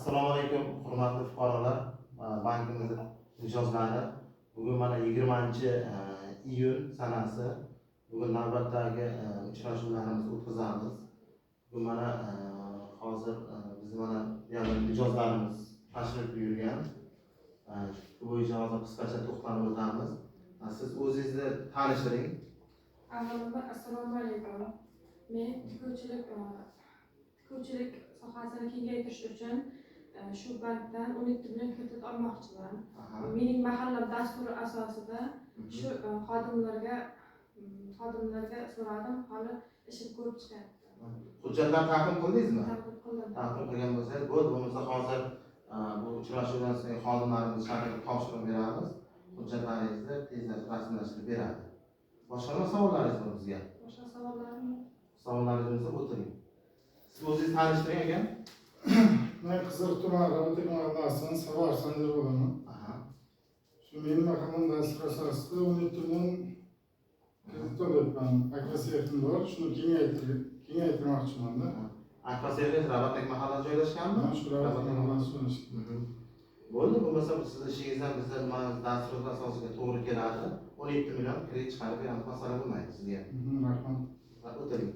Assalomu alaykum, hurmatli fuqarolar, bankimiz mijozlari. Bugun mana 20 iyun sanasi. Bugun navbatdagi uchrashuvlarimizni o'tkazamiz. Bugun mana hozir bizni mana bu yoqda mijozlarimiz tashrif buyurgan. Shu bo'yicha hozir qisqacha to'xtalib o'tamiz. Siz o'zingizni tanishtiring. Avvalambor, assalomu alaykum. Men tikuvchilik sohasini kengaytirish uchun shu bankdan 17 million kredit olmoqchiman. Mening mahallam dasturi asosida shu xodimlarga so'radim, hali ishim ko'rib chiqyapti. Hujjatlar taqdim qildingizmi? Taqdim qildim. Taqdim qilgan bo'lsangiz bo'ldi. Bo'lmasa hozir bu uchrashuvdan so'ng xodimlarimiz chaqirib topshiriq beramiz, hujjatlaringizni tezlashib rasmiylashtirib beradi. Boshqa nima savollaringiz bor bizga? Boshqa savollarim yo'q. Savollaringiz bo'lsa, o'tiring. Siz o'zingizni tanishtiring, aka. Men Qizil tuman Rabotek mahallasidan Savar Sanjar bo'laman. Shu "Mening mahallam" dasturi asosida 17 million kredit olyapman. Akvatsexim bor, shuni kengaytirmoqchimanda. Akvaservis Rabotek mahallasi joylashganmi? Mana shu Rabotek mahallasi joylashgan. Bo'ldi, bo'lmasa sizni ishingizdan bizni nima dastur asosiga to'g'ri keladi, 17 million kredit chiqarib beramiz, masala bo'lmaydi sizga. Rahmat. Va o'tiring.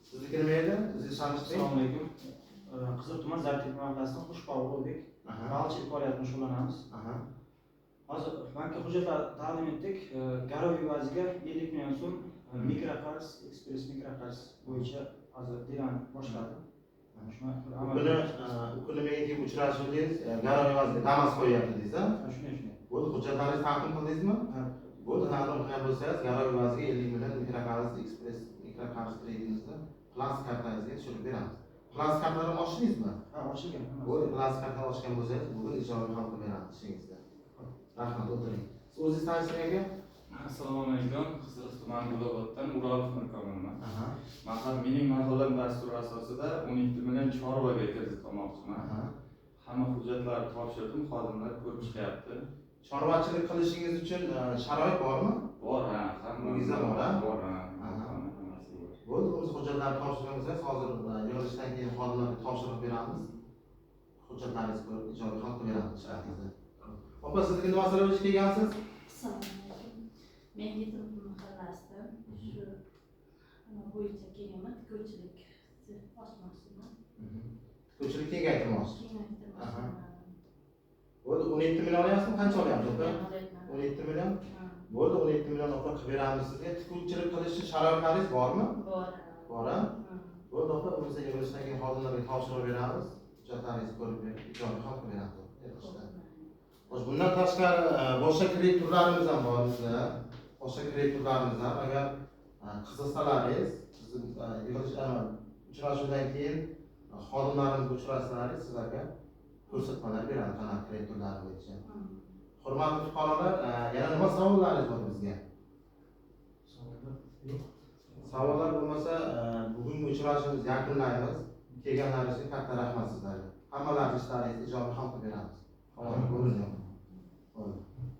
Sizniki nima edi? O'zingizni tanishtiring. Assalomu alaykum. Qizil tuman, Zartepa mahallasidan Xushbob Ulug'bek. Baliqchilik faoliyatini shug'ullanamiz. Hozir bankka hujjatlar taqdim etdik. Garov evaziga 50 million so'm mikroqarz, ekspress mikroqarz bo'yicha hozir дело ni boshladim. Shuni U kuni menga kelib uchrashuvdingiz, garov evaziga Damas qo'yyapti dedingiz, a? Ha, shunday. Bo'ldi, hujjatlaringizni taqdim qildingizmi? Ha. Bo'ldi, taqdim qilgan bo'lsangiz, garov evaziga 50 million mikroqarz, ekspress mikroqarz kreditimizni plastik kartangizga tushirib beramiz. Plastik kartalar ochdingizmi? Ha, ochilgan hammasi. Bo'ldi, plastik karta ochgan bo'lsangiz, bugun ijobiy hal qilib beramiz ishingizda. Rahmat, o'tiring. Siz o'zingizni tanishtiring, aka. Assalomu alaykum. Qizil tuman, Guloboddan Uralov Mirkomilman. "Mening mahallam" dasturi asosida 12 million chorvaga kredit olmoqchiman. Hamma hujjatlarni topshirdim, xodimlar ko'rib chiqyapti. Chorvachilik qilishingiz uchun sharoit bormi? Bor, ha, hamma. Uyingizda bor, ha? Bor, ha. Hammasi bor. Bo'ldi, o'z hujjatlarni topshirgan bo'lsangiz, hozir yig'ilishdan keyin xodimlarga topshiriq beramiz. Hujjatlaringizni ko'rib, ijobiy hal qilib beramiz ishlaringizni. Opa, sizniki nima masala bo'yicha kelgansiz? Assalomu alaykum. Men Yetimqul mahallasida shu nima bo'yicha kelganman, tikuvchilik ochmoqchiman. Tikuvchilik kengaytirmoqchi. Kengaytirmoqchiman. Bo'ldi, 17 million olyapsizmi? Qancha olyapsiz, opa? Olyapman. 17 million? Ha. Bo'ldi, 17 million, opa, qilib beramiz sizga. Tikuvchilik qilish uchun sharoitlaringiz bormi? Bor. Bor, a? Ha. Bo'ldi, opa, bo'lmasa yig'ilishdan keyin xodimlarga topshiriq beramiz. Hujjatlaringizni ko'rib berib, ijobiy hal qilib beramiz yig'ilishda. Xo'sh, bundan tashqari boshqa kredit turlarimiz ham bor bizda. Boshqa kredit turlarimiz ham, agar qiziqsalaringiz, bizni yig'ilish uchrashuvdan keyin xodimlarimizga uchrasalaringiz, sizlarga ko'rsatmalar beradi qanaqa kredit turlari bo'yicha. Hurmatli fuqarolar, yana nima savollaringiz bor bizga? Savollar yo'q. Savollar bo'lmasa, bugungi uchrashuvimizni yakunlaymiz. Kelganlaringiz uchun katta rahmat sizlarga. Hammalaringiz ishlaringizni ijobiy hal qilib beramiz. Xavotir bo'linglar. Bo'ldi.